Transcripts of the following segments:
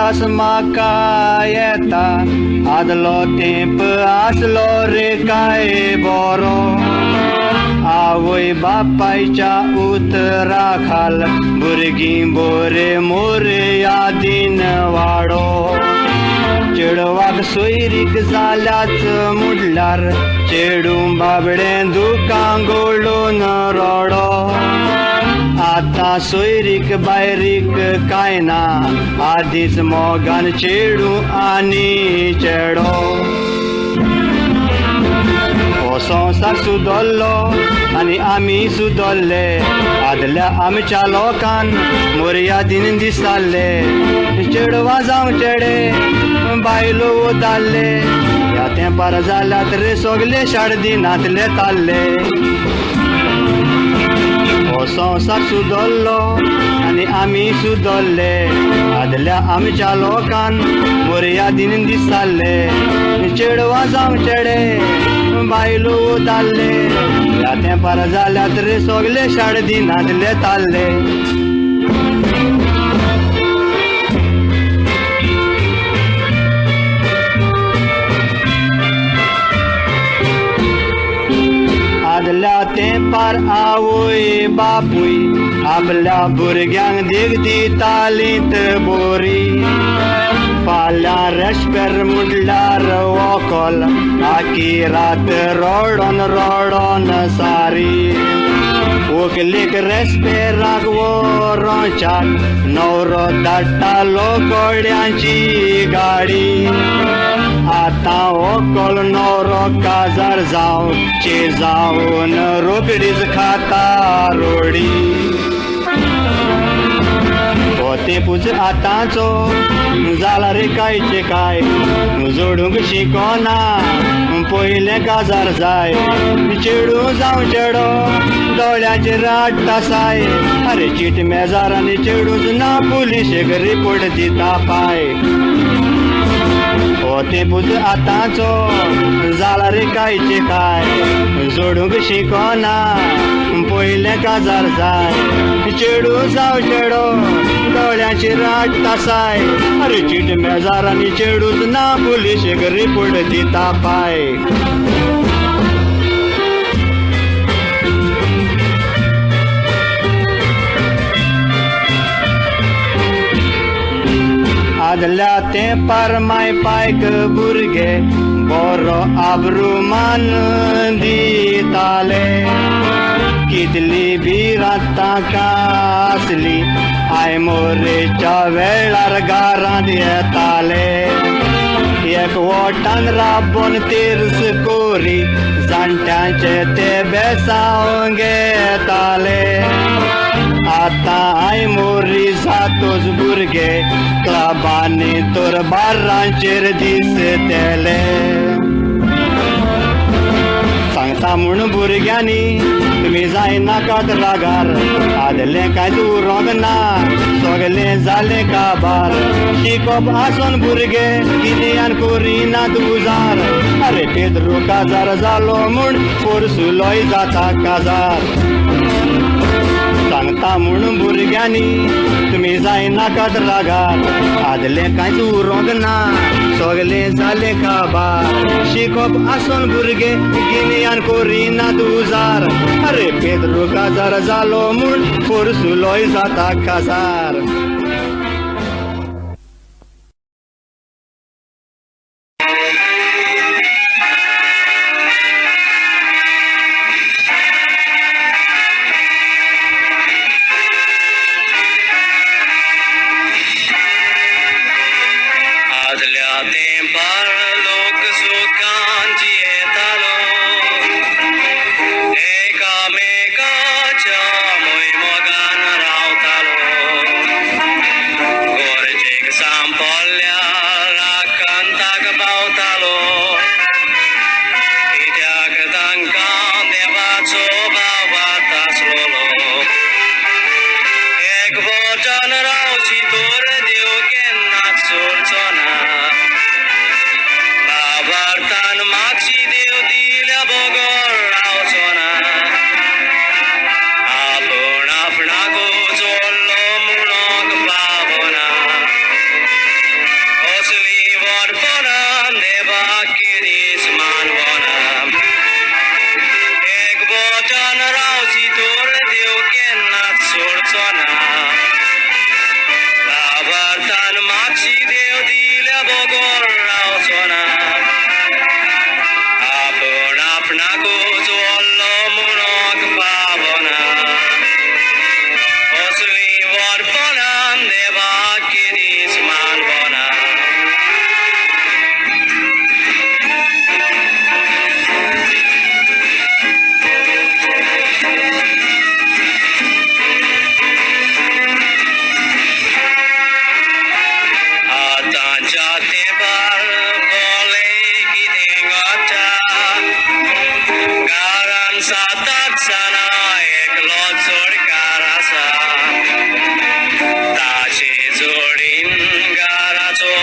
उगडास म्हाका येता आदलो तेंप आसलो रे काय बरो आवय बापायच्या उतरा खाल भुरगीं बोरे मोरे यादीन वाडो चेडवाक सोयरीक जाल्याच मुडल्यार चेडूं बाबडें दुकां गोळून रडो आतां सोयरीक बायरीक कांय ना आदींच मोगान चेडूं आनी चेडो हो संवसार सुदरलो आनी आमी सुदरले आदल्या आमच्या लोकान मोरयादीन दिसताले चेडवां जावं चेडे बायलो दादले ह्या तेंपार जाल्यात रे सगले शाडदिनांतले ताल्ले हो संवसार सुदरलो आनी आमी सुदरले आदल्या आमच्या लोकान मोरयादीन दिसताले चेडवां जावं चेडे बायलो दादले ह्या तेंपार जाल्यात रे सगले शाडदिनांतले ताल्ले आदल्या तेंपार आवय बापूय आपल्या भुरग्यांक देख दितालीं बोरी फाल्यां रेस्पेर मुडल्यार वोकल आखी रात रडोन रडोन सारी व्हंकलेक रेस्पेराक व्हरोंच्याक न्हवरो धाडटालो घोड्यांची गाडी आतां व्हंकल न्हवरो काजार जावचे जावन रोकडीच खाता रोडी हो तेंपूच आतांचो जाला रे कायचे काय जोडूंक शिकोना पयलें काजार जाय चेडूं जावं चेडो दोळ्यांचेर हाडटा साय अरे चीट मेजार आनी चेडूंच ना पुलिशेक रिपोर्ट दिता पाय हो तेंपूच आतांचो जाला रे कायचे काय जोडूंक शिकोना पयलें काजार जाय चेडूं जावं चेडो दोळ्यांचेर हाडटा साय अरे चीट मेजार आनी चेडूंच ना पुलिशेक रिपोर्ट दिता पाय आदल्या तेंपार माय पायक भुरगे बरो आब्रुमान दिताले कितली भिरांत तांकां आसली I मोरेच्या वेळार घरांत येताले एकवटान राबोन तेर्स कोरी जाणट्यांचे ते बेसांव घेताले आतां I मोरी जातोच भुरगे क्लबांनी तर बार्रांचेर दिसतले सांगता म्हूण भुरग्यांनी तुमी जायनाकात रागार आदलें कांयच उरोंक ना सगलें जालें काबार शिकोप आसून भुरगे गिन्यान करिनात उजार अरे पेद्रू काजार जालो म्हूण पोरसुलोय जाता काजार सांगता म्हूण भुरग्यांनी तुमी जायनाकात रागार आदलें कांयच उरोंक ना सगलें जालें काबार शिकोप आसून भुरगे गिन्यान करिनात उजार अरे पेद्रू काजार जालो म्हूण पोरसुलोय जाता काजार. एकामेकाच्या मोय मोगान रावतालो. कोणाकूच व्हडलो म्हणूंक फावना. असलीं व्हडपणान देवाक केदीच मानवना. आतांच्या तेंपार भोलें कितें घडटा, घरान सात आठ जाणां एकलो चोडकार आसा. ताचे जोडीन घराचो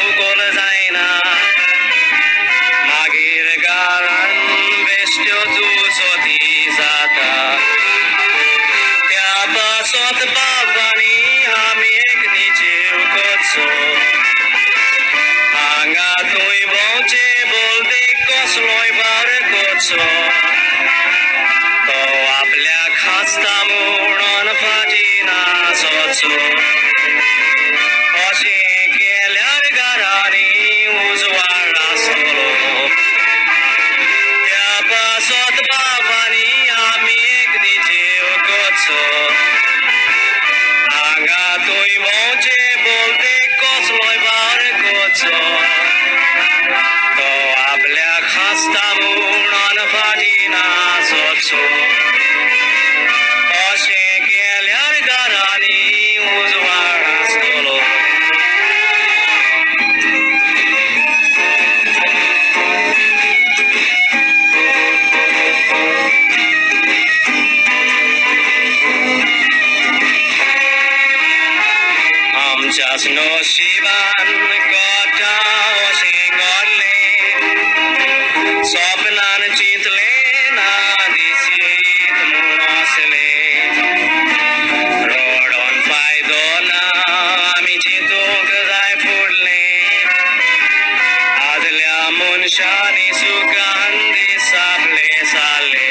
उकोल जायना, मागीर घरान बेश्ट्यो दुसोती जाता. त्या पासत बाबांनी आमी एक निजीव करचो. हांगा थंय भोंवचे बोलते कसलोय भार करचो. तो आपल्याक हांसता म्हणून फाटीं नाचचो. अशें केल्यार घरांनी उजवाड आसतलो. त्या पासत बाबांनी आमी एक निजीव करचो. हांगा थंय भोंवचे बोलते कसलोय भार करचो. तो आपल्याक हांसता म्हणून फाटीं नाचचो. अशें केल्यार घरांनी उजवाड आसतलो. आमच्याच नशिबान घडटा अशें घडलें, सपनान चिंतलें ना दिसीत म्हूण आसलें. रडोन फायदो ना, आमी चिंतूंक जाय फुडलें. आदल्या मनशांनी सुखान दीस आपले सारले.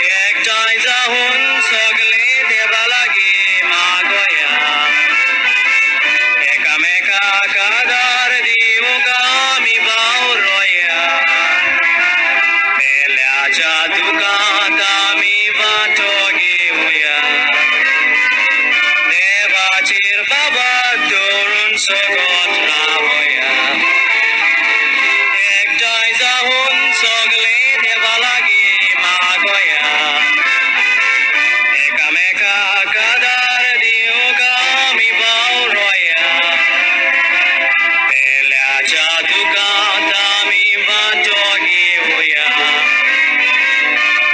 एकठांय जावन सगले देवा लागीं मागोया. एकामेकाक आदार दिवंक आमी वावरोया. पेल्याच्या दुखांत आमी वांटो घेवया. देवाचेर बाबा दवरून सगत रावया. एकठांय जावन सगले देवा लागीं मागोया. एकामेकाक आदार दिवंक आमी वावरोया. पेल्याच्या दुखांत आमी वांटो घेवया.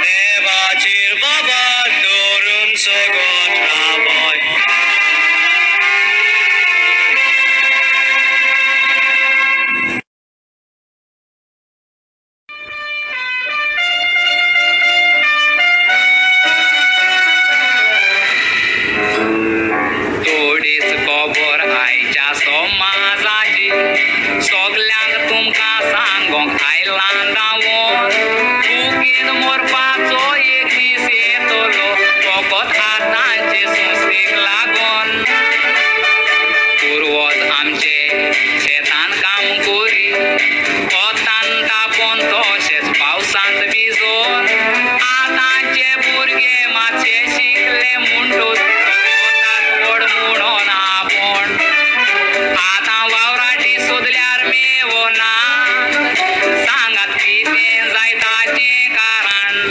देवाचेर बाबा दवरून सगत रावया. थोडीच खबर आयच्या समाजाची, सगल्यांक तुमकां सांगोंक आयलां धांवोन. चुकीन मरपाचो एक दीस येतलो, फकत आतांचे संस्थेक लागोन. पुर्वज आमचे शेतान काम करी, कोतान तापोन तशेंच पावसांत भिजोन. आतांचे भुरगे मातशे शिकले म्हणटूच व्हड म्हणून आपूण. आतां वावराटी सोदल्यार मेवना, सांगात कितें जाय ताचें कारण.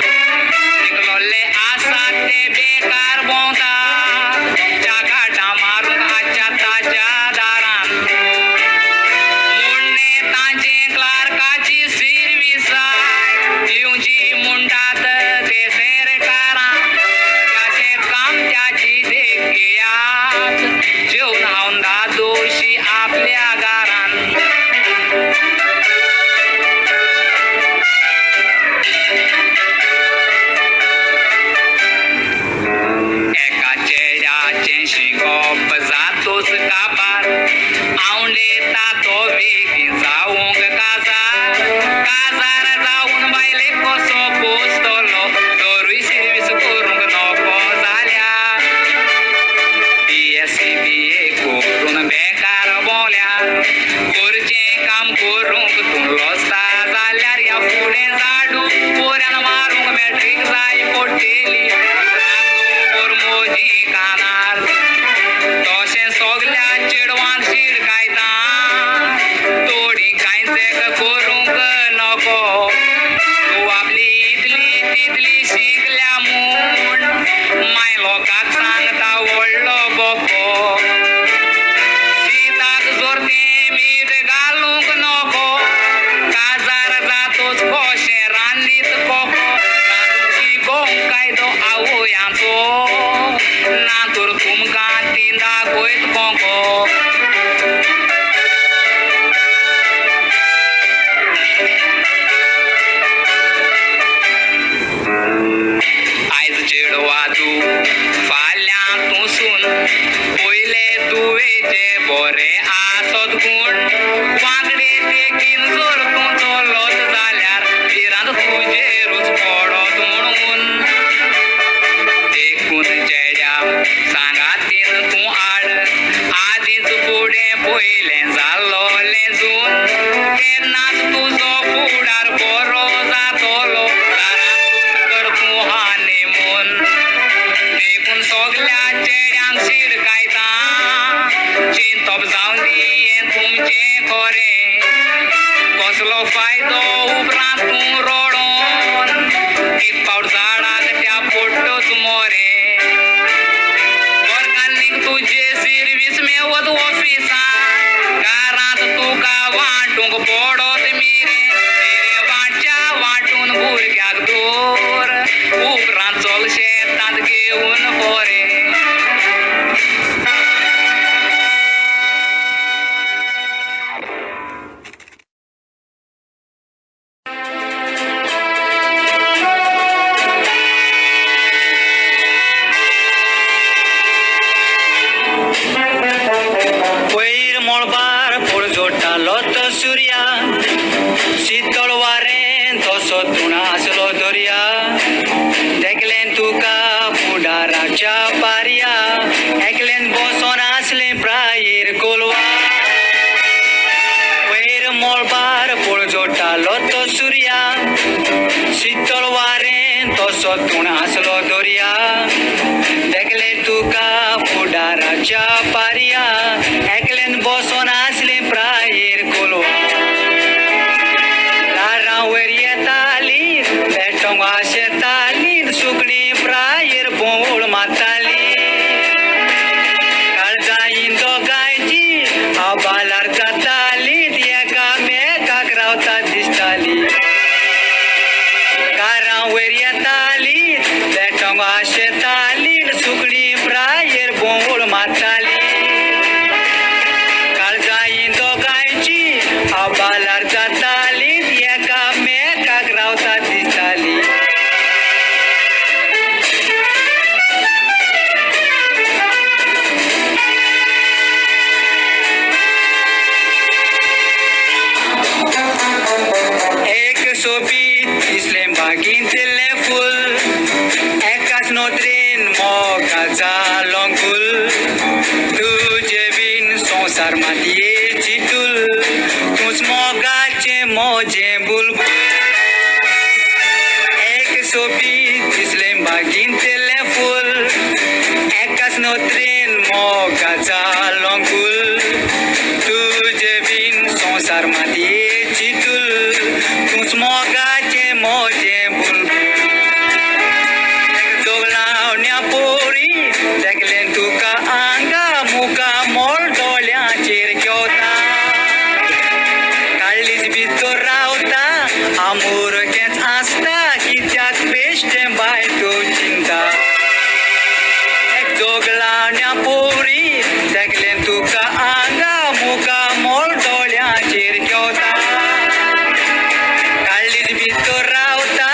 शिकलोले आसात ते बेकार भोंवतात, चाकाटां मारूंक आजच्या ताच्या दारान. मुण्णे तांचें क्लार्काची सिर्विसाय दिवची म्हणटात ते सरकारान. त्याचें काम त्याची देख घेयात, जेवन हांव दादोशी आपल्या घरान. एका चेड्याचें शिकोप जातूच काबार, आवंडेता तो बेगीन जावंक काजार. काजार जावन बायलेक कसो पोसतलो, तरूय सिर्वीस करूंक नको जाल्यार. बीएससी बीए करून बेकार भोंवल्यार, करचें काम करूंक तूं लजता जाल्यार. जाल्यार ह्या फुडें झाडू पोऱ्यान मारूंक मॅट्रीक जाय पडटेली दवर मोजी कानार तशें सगल्या चेडवांक शिडकायता थोडी कांयच करूंक नको तूं आपली इतली तितली शिकल्या म्हूण माय लोकांक सांगता व्हडलो बोको शिताक जोरतें मीठ घालूंक नको काजार जातोच कशें रांदीत कोको रांदूंक शिकोवंक कायदो आवयांचो ना तर तुमकां ती दाखयत कोंको. आयज चेडवा तूं फाल्यां तूं सून पयले तुवेचे बरे आसत गूण वांगडे देखीन जर तूं चलत जाल्यार भिरांत तुजेरूच पडत म्हणून देखून चेड्या सांगातीन तूं आड आदींच फुडें पयलें जालोलें जून तेन्नाच तुजो फुडार बरो जातलो दारांतूच कर तूं हानिमून देखून सगल्या चेड्यांक शिडकायता चिंतप जावन दी हें तुमचें खरें कसलो फायदो उपरांत तूं रडोन एक फावट झाडाक त्या पडटच मोरे घरकान्नीक तुजे सिर्वीस मेवत ऑफिसांत घरांत तुका वांटूंक पडत मिरें मिरें वांटच्या वांटून भुरग्याक दवर उपरांत चल शेतांत घेवन बरें. वयर मळबार पडजोडटालो तो सुर्या शितळ वारें तसो तुणा आसलो दर्या देखलें तुका फुडाराच्या पारया एकल्यान बसोन आसलें प्रायेर कोलवा वयर मळबार पडजोडटालो तो सुर्या शितळ वारें तसो तुणा आसलो दर्या देखलें तुका फुडाराच्या पारया एकल्यान बसोन आसलें प्रायेर कोलवा दारां वयर येताली पेटोंक आशेताली सुकणीं प्रायेर बोवळ मारताली काळजां दोगांयची आबालार जाताली एकामेकाक रावता दिसताली दारां वयर येताली पेटोंक आशेताली सुकणीं प्रायेर बोवळ मारताली काळजां दोगांयची आबालार जाताली एकामेकाक रावता दिसताली. एक सोबीत दिसलें बागींतलें फूल एकाच नदरेन मोगा जालो गुल तुजे बीन संवसार मातयेची तुल तूंच मोगाचें मोजें बुलबुल एक सोबीत दिसलें बागींतलें फूल एकाच नदरेन मोगा जालो गुल तुजे बीन संवसार मातयेची तुल तूंच मोगाचें मोजें बुलबुल जोगलावण्या पोरी देखलें तुका आंगा मुखा मोळ दोळ्यांचेर घेवता काळीज भितर रावता आमुरगेंच आसता कित्याक बेश्टें बाय तूं चिंता एक जोगलावण्या पोरी देखलें तुका आंगा मुखा मोळ दोळ्यांचेर घेवता काळीज भितर रावता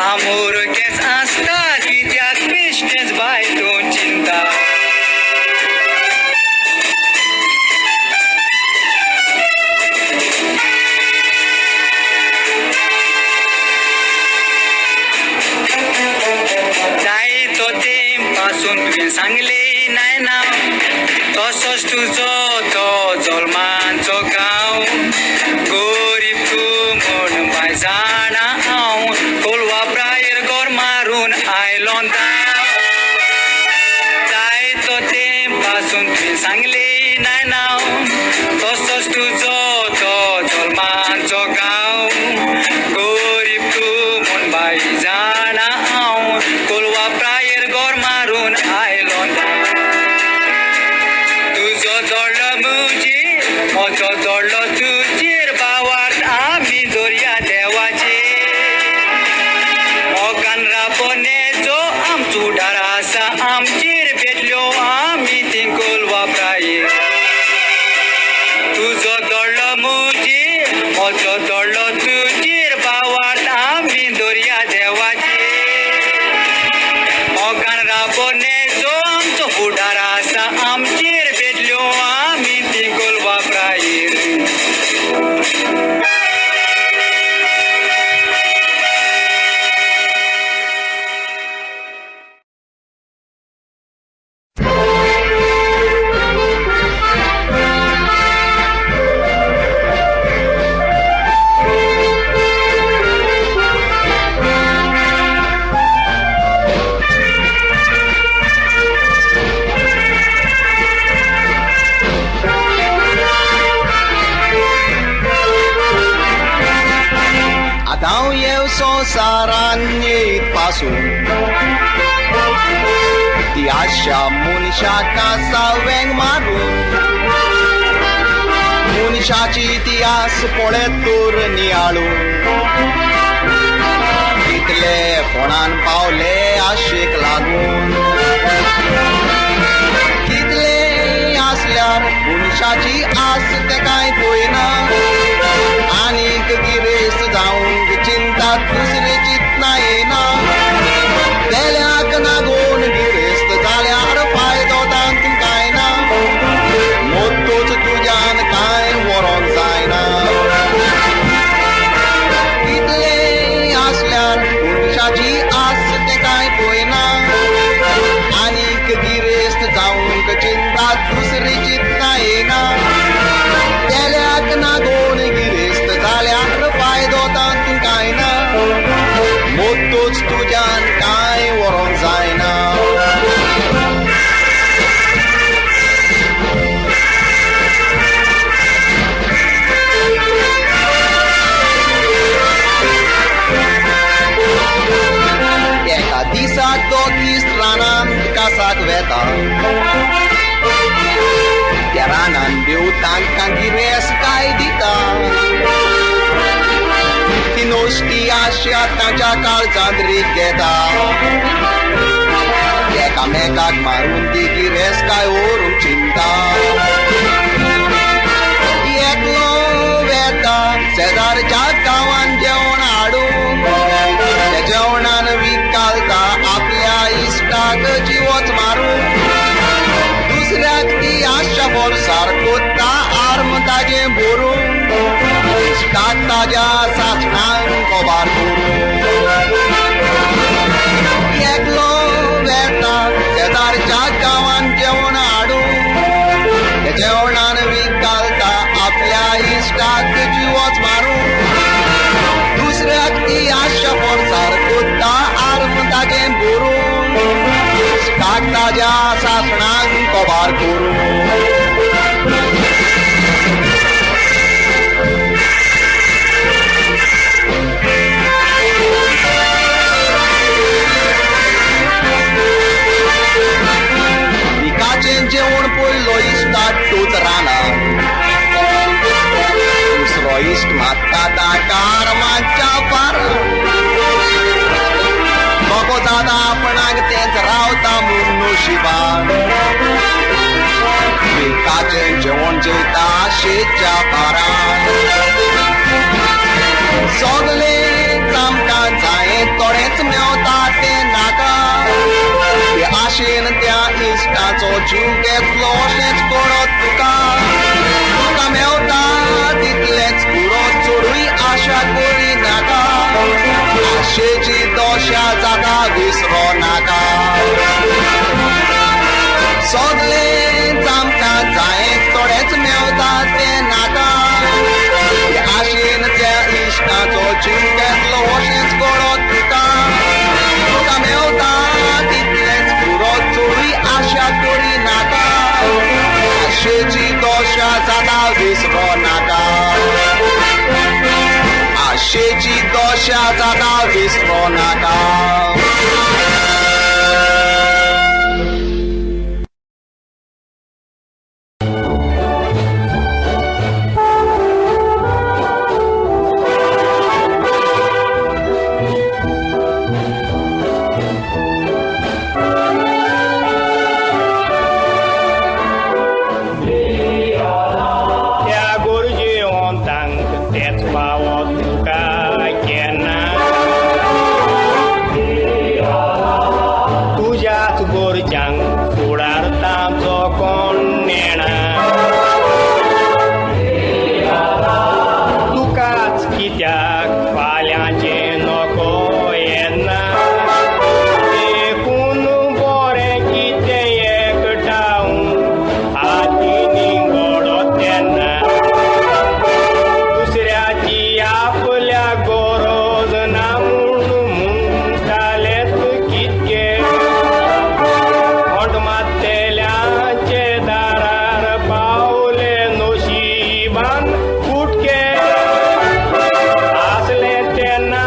आमुरगेंच आसता कित्याक बेश्टेंच बाय तूं चिंता. जाणा हांव कोलवा प्रायर गोर मारून आयलो जायतो तें पासून तुवें सांगले नाय नांव तसोच तुजो तो जल्माचो गांव गरीब तूं म्हूण बाय जाणा हांव कोलवा प्रायर गोर मारून आयलो तुजो जोडलो म्हजेर म्हजो जोडलो तुजेर बावार आमी जोरया देवाचेर मोगान राबोने जो आमचो उदार आसा आमचेर भेटल्यो आमी ती कोलवा प्रायर तुजो जोडलो म्हजेर म्हजो जोडलो तुजेर बावार आमी दर्या देवाचेर मोगान राबोने जो आमचो फुडार आसा आमचेर भेटल्यो आमी ती कोलवा प्रायर. आतां येव संवसारान येयत पासून ती आशा मनशाक आसा वेंग मारून मनशाची ती आस पळयत तर नियाळून कितले कोणान पावले आशेक लागून कितले आसल्यार मनशाची आस ते कांय पळयना आनीक गिरेस्त जावंक चिंता दुसरे चिंतना येना तेल्याक नागोवन गिरेस्त जाल्यार फायदो तांतूं कांय ना मोत्तोच तुज्यान कांय व्हरोंक जायना कितले आसल्यार मनशाची आस ते कांय पळयना आनीक गिरेस्त जावंक चिंता दुसरी चिंतना येना तेल्याक नागोवन गिरेस्त जाल्यार फायदो तांतूं कांय ना मोत्तोच तुज्यान कांय व्हरोंक जायना. एका दिसाक तो किस्त रानांत कासाक वेता त्या रानान देव तांकां गिरेस्त काय दिता ती नोश्टी आशा तांच्या काळजांत रीग घेता एकामेकाक मारून ती गिरेस्त काय व्हरूंक चिंता एकलो वेता शेजारच्या गांवान जेवण हाडूंक त्या जेवणान वीख घालता आपल्या इश्टाक जिवोच मारून दुसऱ्याक ती आशा बोरसार कोत्ता आर्म ताजें भरून इश्टाक ताज्या सासणान कोबार करून एकलो वेता शेजारच्या गांवान जेवण हाडूंक त्या जेवणान वीख घालता आपल्या इश्टाक जिवोच मारून दुसऱ्याक ती आशा बोरसार कोत्ता आर्म ताजें भरून इश्टाक ताज्या सासणान कोबार करून. विकाचें जेवण पयलो इश्टाक तूच रानां दुसरो इश्ट मागता ताका आर्माच्या फारान मोको जाता आपणाक तेंच रावता म्हूण नशिबान विकाचें जेवण जेवता आशेच्या भारान सगलें आमकां जायें थोडेंच मेवता तें नाका ते आशेन त्या इश्टाचो जीव घेतलो अशेंच कळत तुका तुका मेवता तितलेंच पुरो चडूय आशा करी नाका आशेची दशा जाता विसरो नाका सगलें आमकां जायें थोडेंच मेवता तें नाका ते आशेन त्या इश्टाचो जीव पयशा जाता विसरो नाका. त्या गरजेवंतांक तेच पावत तुका केन्ना, तुज्याच गरजांक फुडार तांचो कोण नेणा. तुकाच कित्याक फाल्यांचें नको येना, देखून बरें कितें एकठावन हातींनी घडत तेन्ना. दुसऱ्याची आपल्या गरज ना म्हूण म्हणटालेच कितके, खोंट मात्तेल्यांचे दारार पावले नशिबान फुटके. आसले तेन्ना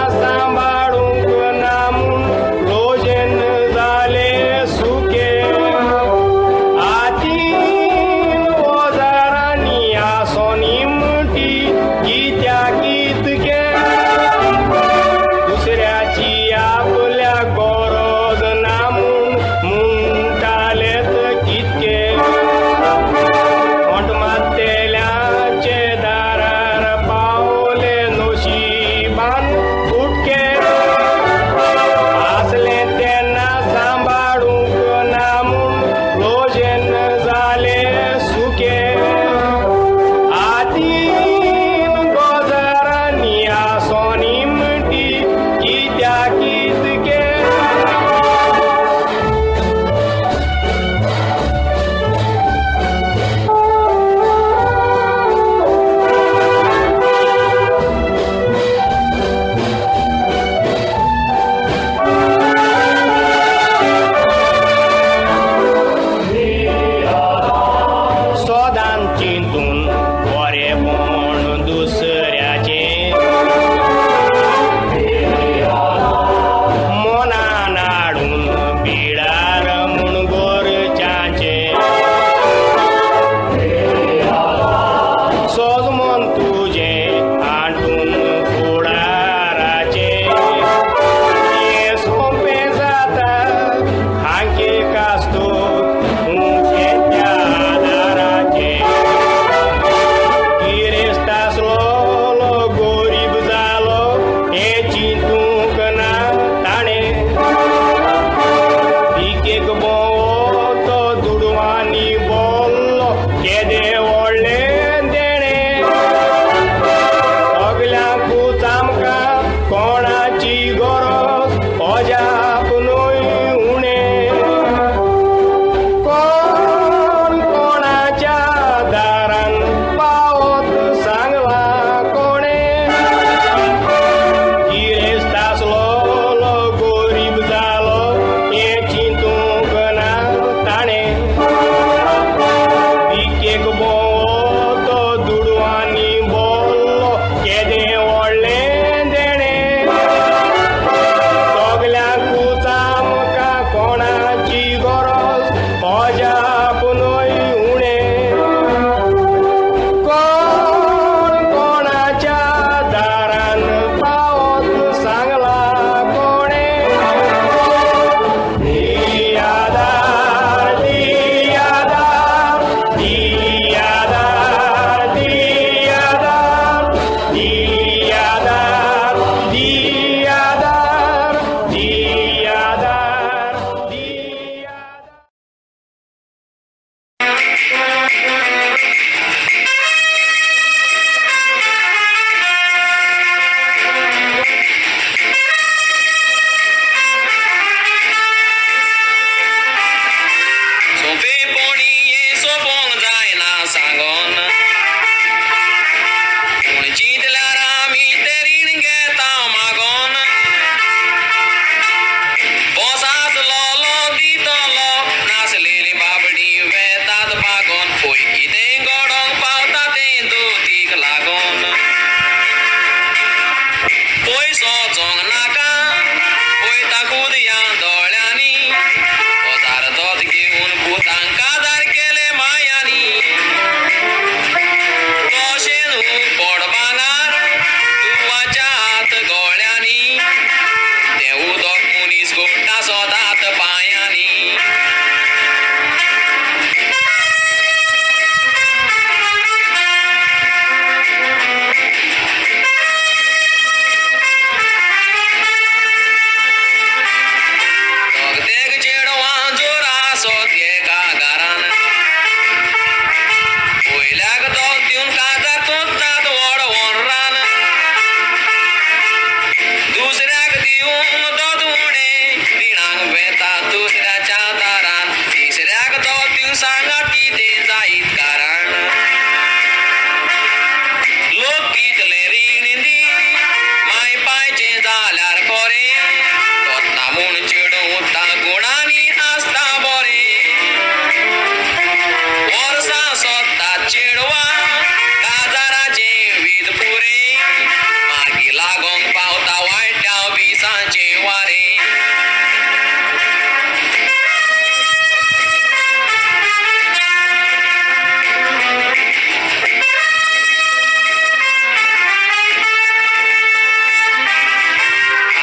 पयसो वचोंक नाका पळयता खूद ह्या दोळ्यांनी पदार दोत घेवन पुतांक काजार केले मायांनी तशें न्हू पोड भांगार तुवाच्या हात गोळ्यांनी तें उदक मनीस घोळटा सदांच पांयांनी. दोग चेडवां जोर आसत एका घरान पयल्याक दोग दिवन काजार कोत्तात व्हड व्हरान दुसऱ्याक दिवंक दोद उणें रिणाक वेता दुसऱ्याच्या दारान तिसऱ्याक दोग दिवन सांगात कितें जायत कारण लोक कितलें रीण दी माय पायचें जाल्यार बरें तोतना म्हूण चेडूं उरता गुणांनी आसता बरें वर्सां सोदता चेडवां काजाराचें वीद पुरें मागीर लागोंक पावता वायट्या विसांचें वारें.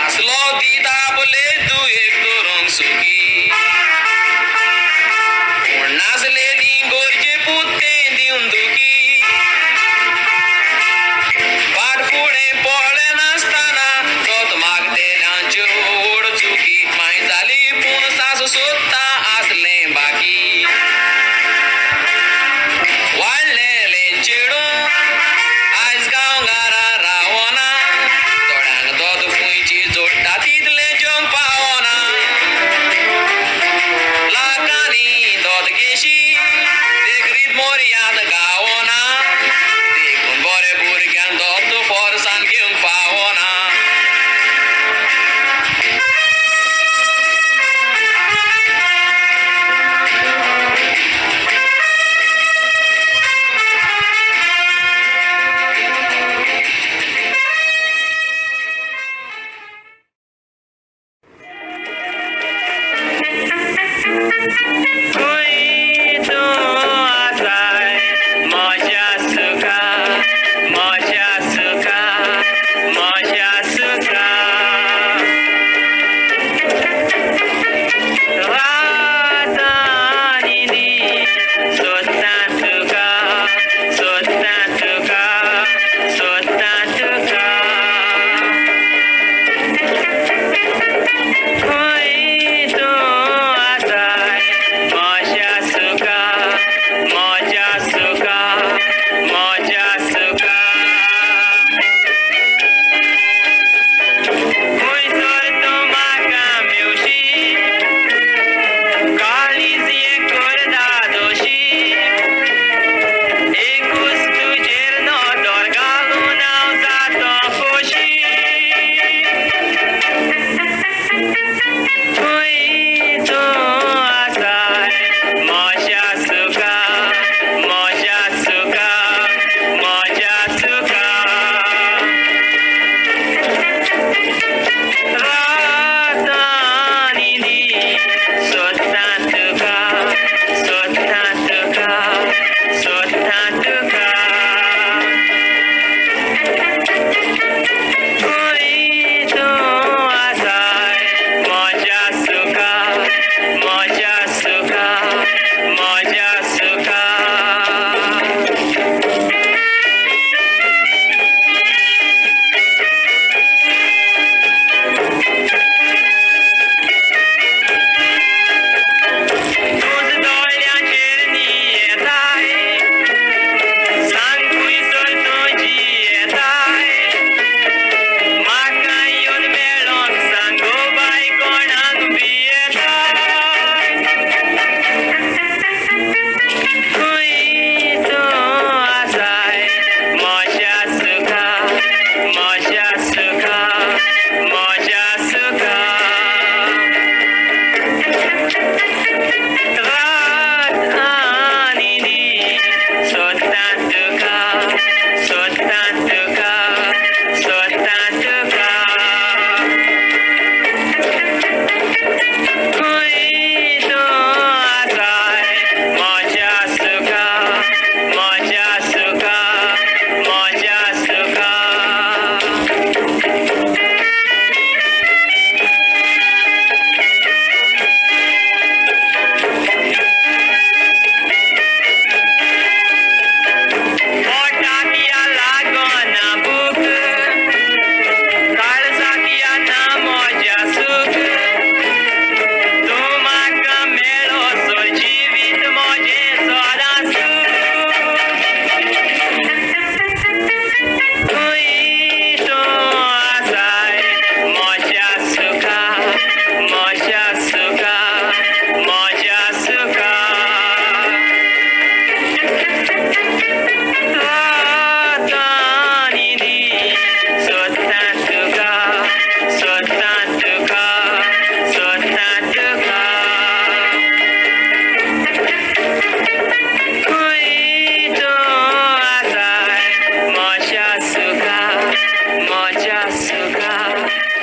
आसलो दिता आपले दुयेक धरूंक सुखी पूण नासलेली गरजे पुतें दिवन दुखी फाट फुडें पळयनासतना तोत मागतेल्यांच्यो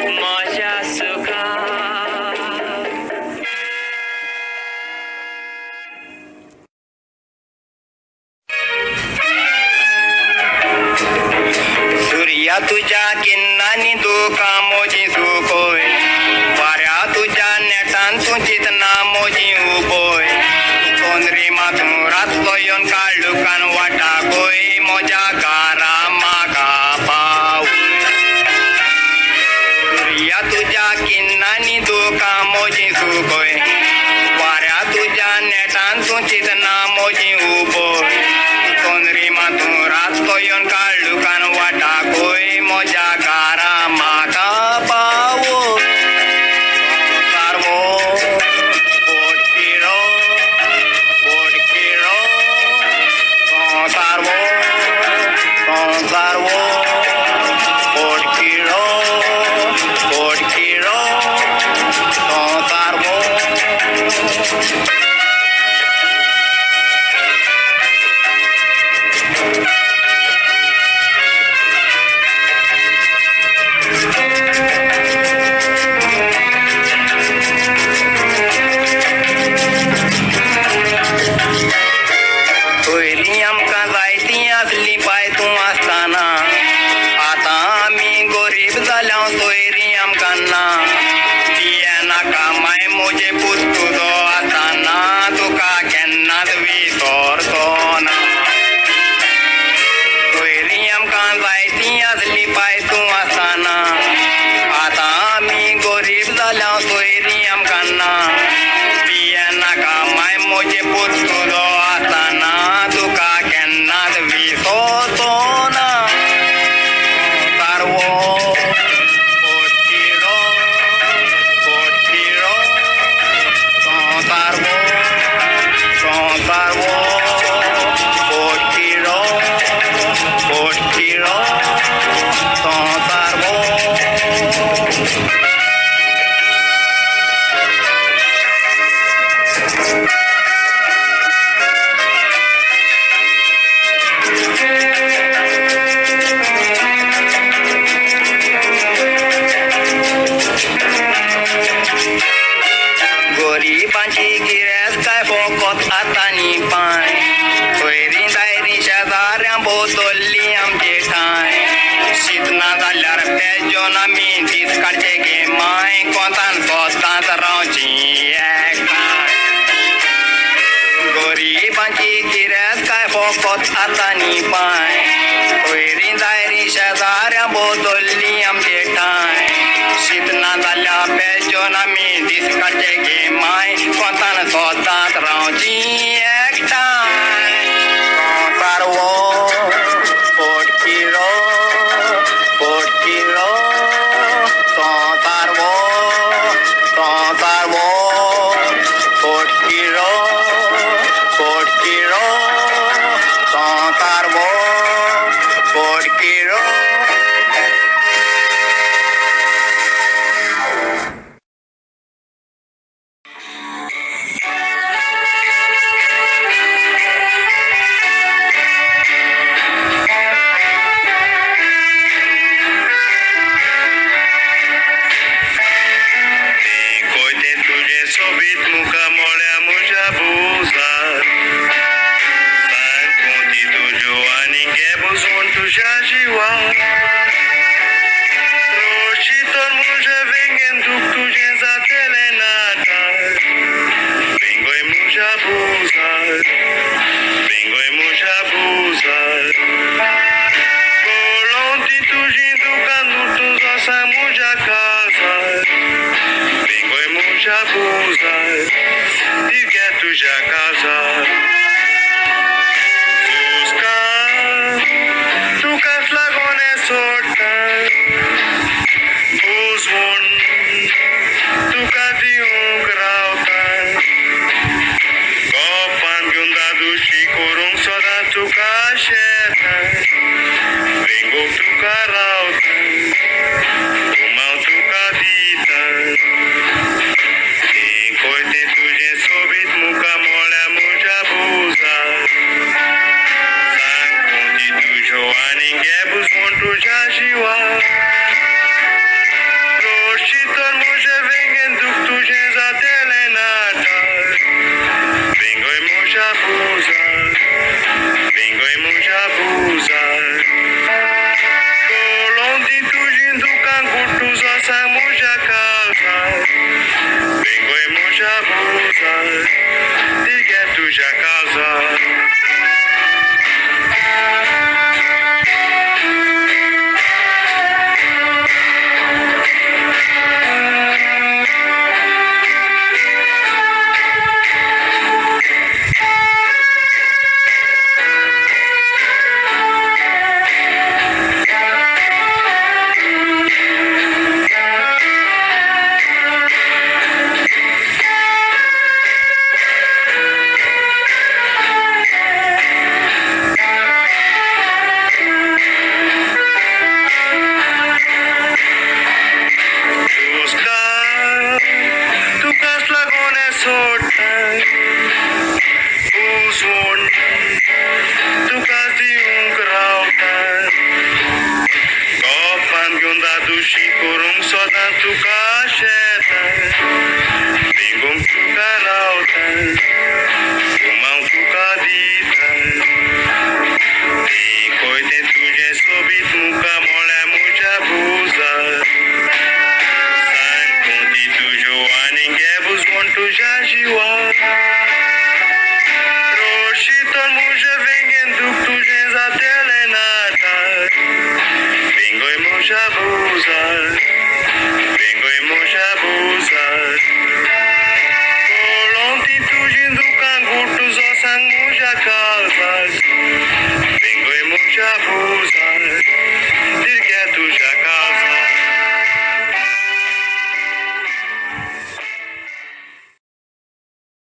म्हज्या सुखा. सुर्या तुज्या किन्नांनी दुकां मोजी सुकोय, वाऱ्या तुज्या नेटान तूं चिंतना मोजी उबोय. कोनरी मातूं रातलो येवन काळुकान वाटाकोय, म्हज्या घरा म्हाका पावय. सुर्या तुज्या किन्नांनी दुकां मोजी सुकोय, वाऱ्या तुज्या नेटान तूं चिंतना मोजी उबोय. कोनरी मातूं रातलो येवन काळुकान वाटाकोय, म्हज्या घरा म्हाका पावय. संवसार पोटकिळो पोटकिळो, संवसार संवसार पोटकिळो पोटकिळो, संवसार. पयलीं आमकां जायतीं आसलीं बाय तूं आसतना, आतां आमी गरीब जाल्या सोयरीं आमकां ना. दियेनाका माय म्हजे पूत तुजो आसतना, तुका केन्नाच विसरचो ना. सोयरीं आमकां जायतीं आसलीं बाय तूं आसतना, आतां आमी गरीब जाल्या सोयरीं आमकां ना. दियेनाका माय म्हजे पूत तुजो आसतना, तुका केन्नाच विसरचो ना. संवसार पोटकिळो पोटकिळो, संवसार संवसार पोटकिळो पोटकिळो, संवसार. गरिबांची गिरेस्तकाय फकत आतां न्ही पांय, सोयरीं दायरीं शेजाऱ्यां बदल्ली आमचे ठांय. शीत ना जाल्यार पेज जेवन आमी दीस काडचे गे माय, कोंतान सदांच रावची एकठांय. गरिबांची गिरेस्तकाय फकत आतां न्ही पांय, सोयरीं दायरीं शेजाऱ्यां बदल्ली आमचे ठांय. शीत ना जाल्यार पेज जेवन आमी दीस काडचे गे माय, कोंतान सदांच रावची एकठांय. संवसार पोटकिळो पोटकिळो, संवसार संवसार पोटकिळो पोटकिळो, संवसार पोटकिळो. कोयते तुजे सोबीत मुखा मोळ्या म्हज्या भुजार, सांग कोती तुज्यो आनी गे बसून तुज्या जिवार. रोशी तर म्हज्या वेंगेन दूख तुजें जातलें नाका, बेंगोय म्हज्या भुजार, बेंगोय म्हज्या भुजार. पळोवन ती तुजी दुकान तुजो सांग म्हज्या काजार, बेंगोय म्हज्या भुजार, दिगे तुज्या काजार. सुस्कार तुकाच लागून हें सोडटा, बुजवण तुका दिवंक रावता. गोपान घेवन दादूशी करूंक सदां तुका शेता, बेंगोक तुका रावता, उमाव तुका दिता. तें कोयतें तुजें सोबीत मुखा मोळ्या शी करूंक सदां तुका शेतां, वेंगोवंक तुका रावता.